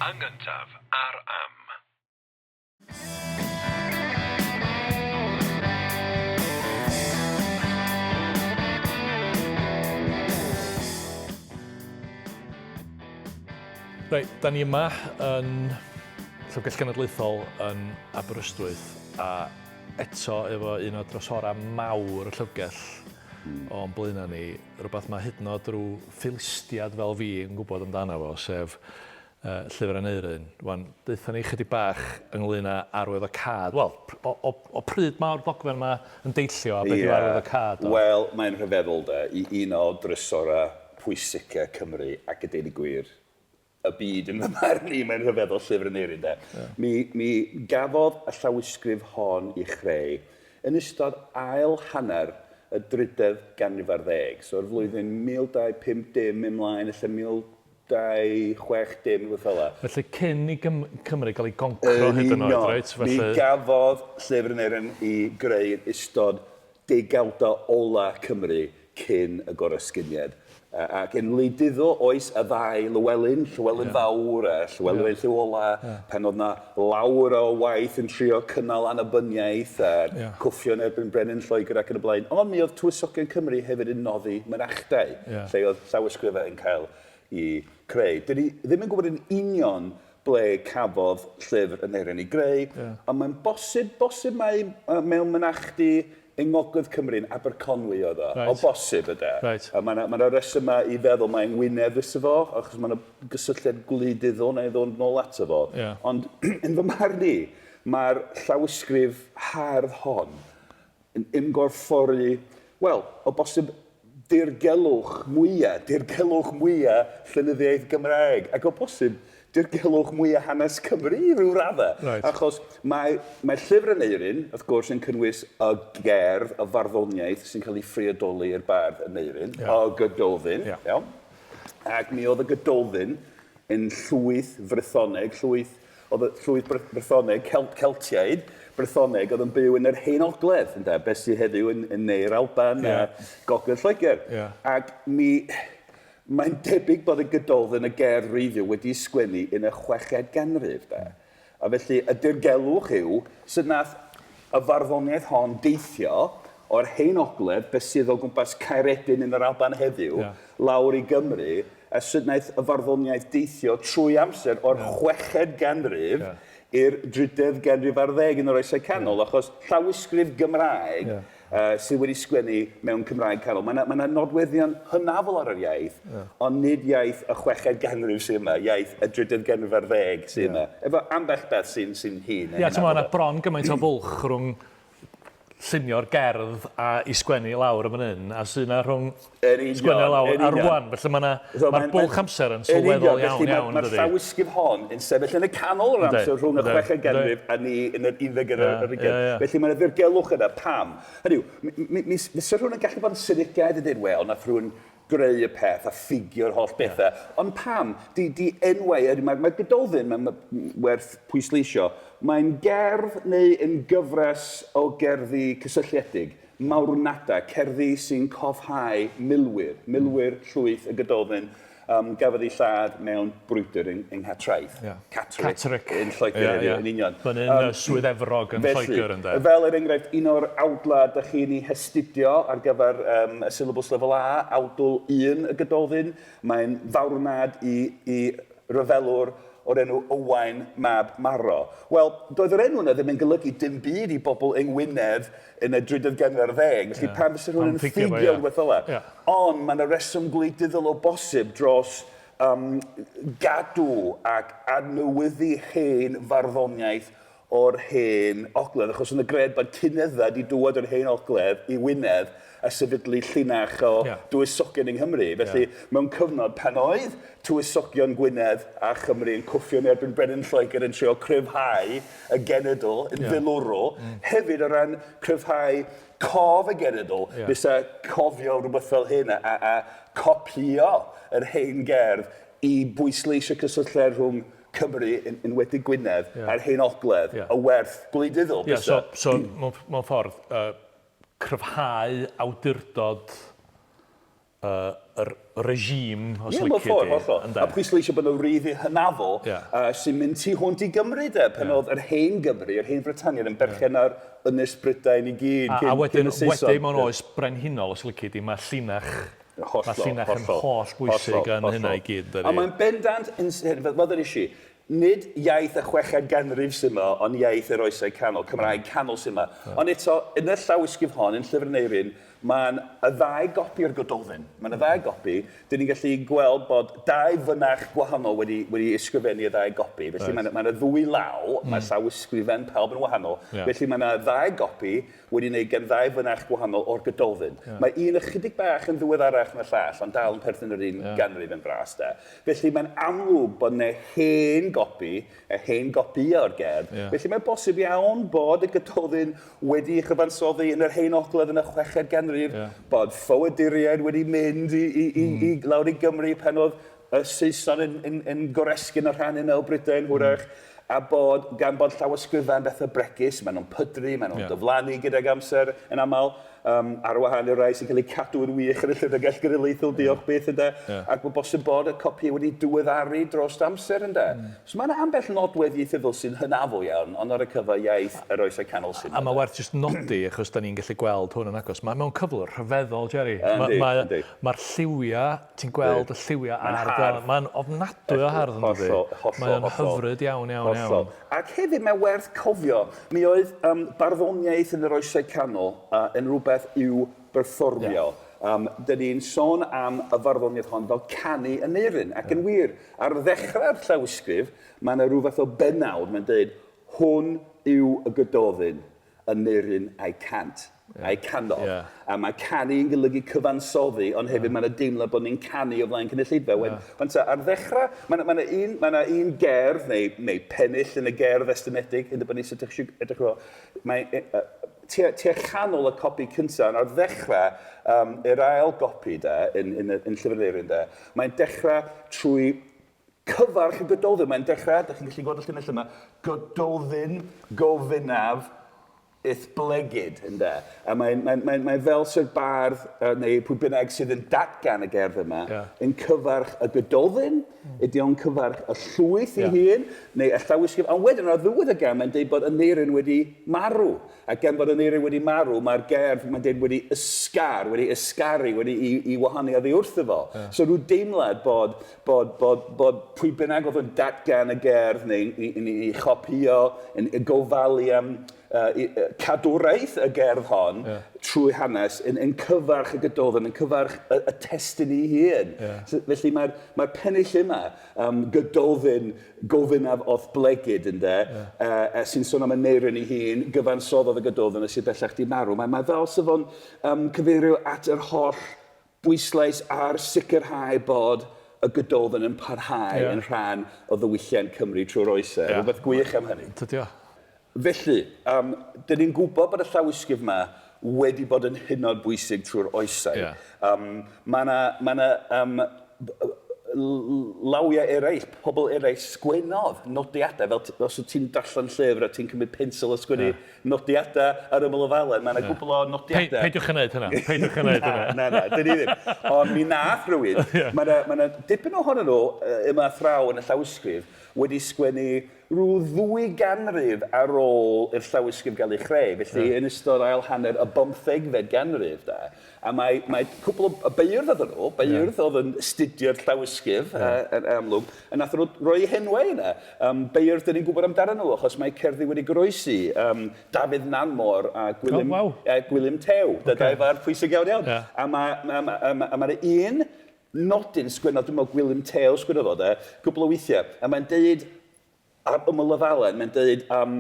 Yn gyntaf, ar Am. Reit, da ni yma yn Llyfrgell Genedlaethol yn Aberystwyth a eto efo un o drysorau mawr y llyfrgell o'n blaenau ni, rhywbeth mae hyd yn oed rhyw ffilistiad fel fi yn gwybod amdano fo, sef uh, Llyfr Aneurin. Rwan, deutha ni chydig bach ynglyn â arwyddocâd. Wel, o, o, o pryd mae'r ddogfen yma yn deillio a beth yw arwyddocâd o? Wel, mae'n rhyfeddol de, i un o drysorau pwysica Cymru ac a deud y gwir, y byd yn fy marn i, mae'n rhyfeddol llyfr Aneurin de. Yeah. Mi, mi gafodd y llawysgrif hon i chreu yn ystod ail hanner y drydedd ganrif ar ddeg, so'r flwyddyn 1250 ymlaen, ella 1260, rhywbeth fel 'na. Felly cyn i Gym Cymru gael ei goncro hyd yn oed, reit? Felly... Mi gafodd llyfr Aneurin i greu yn ystod degawdau ola Cymru cyn y goresgyniad. Ac yn wleidyddol oes y ddau Lywelyn, Llywelyn Fawr a Llywelyn ein Llyw Ola, pan oedd 'na lawer o waith yn trio cynnal annibyniaeth a cwffio yn erbyn Brenin Lloegr ac yn y blaen. Ond mi oedd tywysogion Cymru hefyd yn noddi mynachdai, lle oedd llawysgrifau yn cael eu creu. Dyn ni ddim yn gwybod yn union ble cafodd llyfr Aneurin ei greu, ond mae'n bosib, bosib mai mewn mynachdy Yng ngogledd Cymru, yn Aberconwy oedd o. Reit. O bosib, ynde. Reit. A mae 'na ma' 'na resymau i feddwl mai yng Ngwynedd fysa fo, achos mae 'na gysylltiad gwleidyddol wna i ddod nôl ato fo. Ie. Ond yn fy marn i, mae'r llawysgrif hardd hon yn ymgorffori, wel, o bosib dirgelwch mwya, dirgelwch mwya llenyddiaeth Gymraeg, ac o bosib dirgelwch mwya hanes Cymru i ryw raddau. Reit. Achos mae, mae llyfr Aneurin, wrth gwrs, yn cynnwys y gerdd, y farddoniaeth sy'n cael ei phriodoli i'r bardd Aneurin, yeah. y Gododdin. Yeah. Iawn? Ac mi oedd y Gododdin yn llwyth Frythoneg, llwyth, oedd y llwyth Brythoneg, Celt, Celtiaid, Brythoneg oedd yn byw yn yr Hen Ogledd, ynde, beth sydd heddiw yn, yn neu'r Alban yeah. a Gogledd Lloegr. Yeah. Ac mi, Mae'n debyg bod y Gododdin y gerdd wreiddiol wedi'i sgwennu yn y chweched ganrif, de. A felly y dirgelwch yw sut nath y farddoniaeth hon deithio o'r Hen Ogledd, beth sydd o gwmpas Caeredin yn yr Alban heddiw, lawr i Gymru, a sut wnaeth y farddoniaeth deithio trwy amser o'r chweched ganrif i'r drydedd ganrif ar ddeg yn yr Oesau Canol, achos llawysgrif Gymraeg sydd wedi sgwennu mewn Cymraeg Canol. Mae 'na, mae 'na nodweddion hynafol ar yr iaith, ond nid iaith y chweched ganrif sydd yma, iaith y drydedd ganrif ar ddeg sydd yma. Efo ambell beth sy'n sy hŷn. Ie, ti'n meddwl, bron gymaint o fwlch rhwng llunio'r gerdd a i sgwennu i lawr yn fan hyn, a sydd yna rhwng sgwennu i lawr a rwan. Felly mae yna, So mae'r bwlch amser yn sylweddol iawn, iawn, Mae'r llawysgrif hon yn sefyll yn y canol o'r amser rhwng y chweched ganrif a ni yn yr unfed ar hugain. Felly mae yna ddirgelwch yna. Pam? Hynny yw, mi fysa rhywun yn gallu bod yn sinigaidd a dweud, wel, nath rhywun greu y peth a ffugio'r holl bethau. Ond pam? Di, di enwau, mae'r mae Gododdin, mae'n ma werth pwysleisio, mae'n gerdd neu yn gyfres o gerddi cysylltiedig. Marwnadau, cerddi sy'n cofhau milwyr, milwyr llwyth y Gododdin um, gafodd eu lladd mewn brwydr yng, yng Nghatraeth. Yeah. Catterick. Catterick. Yn Lloegr yeah, heddiw, yeah. yn union. Fan hyn um, Swydd Efrog yn felly, Lloegr ynde. Fel er enghraifft, un o'r awdlau da chi'n ei hastudio ar gyfer um, y syllabus lefel A, awdl 1 y Gododdin, mae'n farwnad i, i ryfelwr o'r enw Owain mab Maro. Wel, doedd yr enw yna ddim yn golygu dim byd i bobl yng Ngwynedd yn y drydydd ganrif ar ddeg, felly yeah. pam fysa rhywun yn ffugio yeah. rhywbeth fel yna? Yeah. Ond mae yna reswm gwleidyddol o bosib dros um, gadw ac adnewyddu hen farddoniaeth o'r hen ogledd, achos yn y gred bod cynydda wedi dŵad o'r hen ogledd i Wynedd a sefydlu llinach o yeah. dywysogion yng Nghymru. Felly, yeah. mewn cyfnod pan oedd tywysogion Gwynedd a Chymru yn cwffio yn erbyn Brenin Lloegr yn trio cryfhau y genedl yn yeah. filwrol, hefyd o ran cryfhau cof y genedl, yeah. fysa cofio rhywbeth fel hyn a, a, a copio yr hen gerdd i bwysleisio cysylltiad rhwng Cymru, yn enwedig Gwynedd, yeah. a'r hen ogledd, yeah. y werth gwleidyddol. Yeah, so, so mewn, mewn ffordd, uh, cryfhau awdurdod yr regime, os Ie, mewn lici di. ffordd, hollol. Ynde? A pwysleisio bod yna wreiddiau hynafol sy'n mynd tu hwnt i Gymru, de, pan oedd yr hen Gymru, yr hen Frytaniaid yn berchen ar Ynys Brydain i gyd A, cyn, a wedyn, cyn y Saeson. wedyn mewn oes brenhinol, os lici di, mae llinach, Hollol, mae llinach yn hollol, holl bwysig hollol, yn hollol. hynna i gyd, dydi? A mae'n bendant, yn, fel fel ddeudais i, nid iaith y chweched ganrif sy'n yma, ond iaith yr oesau canol, Cymraeg canol sy'n yma. Ond eto, yn y llawysgrif hon, yn Llyfr Aneurin, mae'n y ddau gopi o'r Gododdin. Mae'n y ddau gopi. Dyn ni'n gallu gweld bod dau fynach gwahanol wedi, wedi ysgrifennu y ddau gopi. Felly right. mae'n mae yna ddwy law, mm. mae llawysgrifen pawb yn wahanol. Yeah. Felly mae yna ddau gopi wedi wneud gan ddau fynach gwahanol o'r Gododdin. Yeah. Mae un ychydig bach yn ddiweddarach na llall, ond dal yn perthyn yr un yeah. ganrif yn fras. De. Felly mae'n amlwg bod yna hen gopi, y hen gopïau o'r gerdd. Yeah. Felly mae'n bosib iawn bod y Gododdin wedi ei chyfansoddi yn yr hen ogledd yn y chweched ganrif, yeah. bod ffoaduriaid wedi mynd i, i, i, mm. i lawr i Gymru pan oedd y Saeson yn, yn, yn goresgyn y rhan yna o Brydain, hwrach, a bod, gan bod llawysgrifau'n bethau bregus, maen nhw'n pydru, maen nhw'n yeah. diflannu gydag amser yn aml, um, ar wahân i'r rhai sy'n cael eu cadw yn wych yn y Llyfrgell Genedlaethol, diolch byth, ynde? Yeah. Ac mae'n bosib bod y copi wedi diweddaru dros amser, ynde? Mm. So mae yna ambell nodwedd ieithyddol sy'n hynafol iawn, ond ar y cyfa iaith yr oesau canol sy'n. A mae werth jyst nodi, achos da ni'n gallu gweld hwn yn agos, mae mewn cyflwr rhyfeddol, Jerry. Yndi, Mae yndi. Mae'r lliwiau, ti'n gweld y lliwiau Mae'n ar... hardd. Mae'n ofnadwy o hardd, yn dydi? Hollol, hollol, Mae o'n hollol. hyfryd iawn, iawn, iawn. Hollol. Ac hefyd mae werth cofio, mi oedd um, barddoniaeth yn yr oesau canol yn rhywbeth i'w berfformio. Yeah. Dyn ni'n sôn am y farddoniaeth hon fel canu Aneurin, ac yn wir, ar ddechrau'r llawysgrif, mae yna rhyw fath o bennawd, mae'n dweud, hwn yw y Gododdin, Aneurin a'i cant, a'i canodd. Yeah. A mae canu yn golygu cyfansoddi, ond hefyd yeah. mae yna deimlad bod ni'n canu o flaen cynulleidfa. Yeah. Wan ta, ar ddechrau, mae yna, ma un, ma un gerdd, neu, neu pennill yn y gerdd estynedig, yn dibynnu sut ydych chi'n edrych ar Mae tua, tua chanol y copi cyntaf, ond ar ddechrau, um, yr ail gopi de, yn, yn, yn Llyfr Aneurin de, mae'n dechrau trwy cyfarch y Gododdin. Mae'n dechrau, ydych chi'n gallu gweld y llinell yma, Gododdin gofynnaf i'th blegid, ynde? A mae'n mae, mae, mae fel sy'r bardd, neu pwy bynnag sydd yn datgan y gerdd yma, yeah. yn cyfarch y Gododdin, mm. ydy o'n cyfarch y llwyth ei yeah. hun, neu y llawysgrif. Ond wedyn, ar ddiwedd y gerdd, mae'n dweud bod Aneurin wedi marw. A gan bod Aneurin wedi marw, mae'r gerdd, mae'n dweud, wedi ysgar, wedi ysgaru, wedi i, i wahanu oddi wrtho fo. Yeah. So rhyw deimlad bod, bod, bod, bod pwy bynnag oedd yn datgan y gerdd neu i, i, i, i chopio, yn, yn gofalu am cadwraeth y gerdd hon yeah. trwy hanes yn, yn cyfarch y Gododdin, yn cyfarch y, y testun ei hun. Yeah. So, felly mae'r mae pennill yma, um, Gododdin gofynnaf o'th blegid, ynde, yeah. sy'n sôn am Aneurin ei hun, gyfansoddodd y Gododdin a sydd bellach di marw. Mae, mae fel sydd o'n um, cyfeirio at yr holl bwyslais ar sicrhau bod y Gododdin yn parhau yeah. yn rhan o ddiwylliant Cymru trwy'r oesau. Yeah. Rhywbeth gwych am hynny. Tydio. Felly, um, dyn ni'n gwybod bod y llawysgrif yma wedi bod yn hynod bwysig trwy'r oesau. Yeah. Um, mae yna ma na, um, lawiau eraill, pobl eraill sgwennodd nodiadau, fel os wyt ti'n darllen llyfr a ti'n cymryd pensel a sgwennu yeah. nodiadau ar ymyl y ddalen, mae yna yeah. gwbl o nodiadau. Peidiwch yn neud hynna, peidiwch yn neud hynna. Na, na, dyn ni ddim. Ond mi nath rhywun, yeah. mae yna ma dipyn ohonyn nhw yma thraw yn y llawysgrif wedi sgwennu rhyw ddwy ganrif ar ôl i'r llawysgrif gael ei chreu, felly yeah. yn ystod ail hanner y bymthegfed ganrif, da. A mae, mae cwpl o beirdd oedden nhw, beirdd yeah. oedd yn astudio'r llawysgrif yeah. yn amlwg, a nath nhw roi henwau yna. Um, beirdd dyn ni'n gwybod amdano nhw, achos mae cerddi wedi goroesi. Um, Dafydd Nanmor a Gwilym, oh, wow. Gwilym Tew, okay. dau fardd pwysig iawn iawn. Yeah. A mae ma, ma, ma, ma, ma un nodyn sgwennodd, dwi'n meddwl Gwilym Tew sgwennodd o, de, cwpl o weithiau, a mae'n deud ar ymyl y ddalen, mae'n deud um,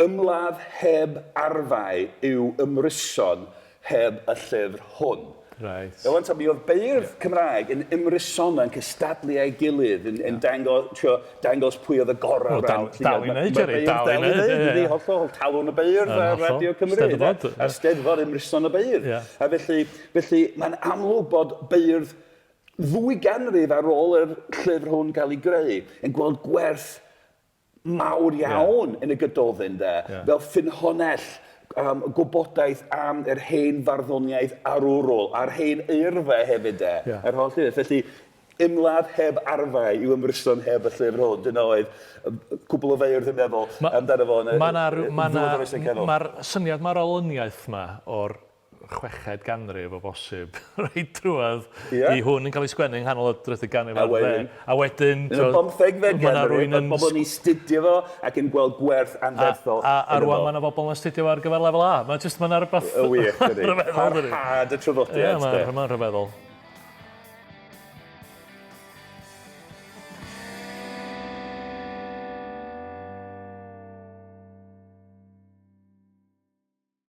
ymladd heb arfau yw ymryson heb y llyfr hwn. Right. Iawn, ta, mi oedd beirdd yeah. Cymraeg yn ymrysona, yn cystadlu â'i gilydd, yn, yn dangos, trio, dangos pwy oedd y gorau. Wel, dal, dal i wneud, Jerry, dal i wneud. Ydy, hollol, talwn y beirdd ar Radio Cymru. Steddfod. A Steddfod ymryson y beirdd. Yeah. A felly, felly mae'n amlwg bod beirdd ddwy ganrif ar ôl yr llyfr hwn gael ei greu, yn gweld gwerth mawr iawn yeah. yn y Gododdin, de, yeah. fel ffynhonnell um, gwybodaeth am yr hen farddoniaeth arwrol a'r hen eirfa hefyd de, yeah. yr holl beth. Felly, ymladd heb arfau yw ymryson heb y llyfr hwn. Dyna oedd cwbl o feirdd yn meddwl amdano fo yn y ddiwedd yr Oesau Canol. Mae'r syniad, mae'r olyniaeth yma o'r chweched ganrif o bosib, reit drwodd yeah. i hwn yn cael ei sgwennu yng nghanol y drydydd ganrif ar ddeg. A wedyn... Yn y bymthegfed ganrif, mae bobl yn ei studio fo ac yn gweld gwerth anferthol. A, a, a rwan mae yna bobl yn astudio fo ar gyfer lefel A. Mae jyst, mae yna rhywbeth... Y wych, dydy. Parhad y traddodiad. Ie, mae'n rhyfeddol.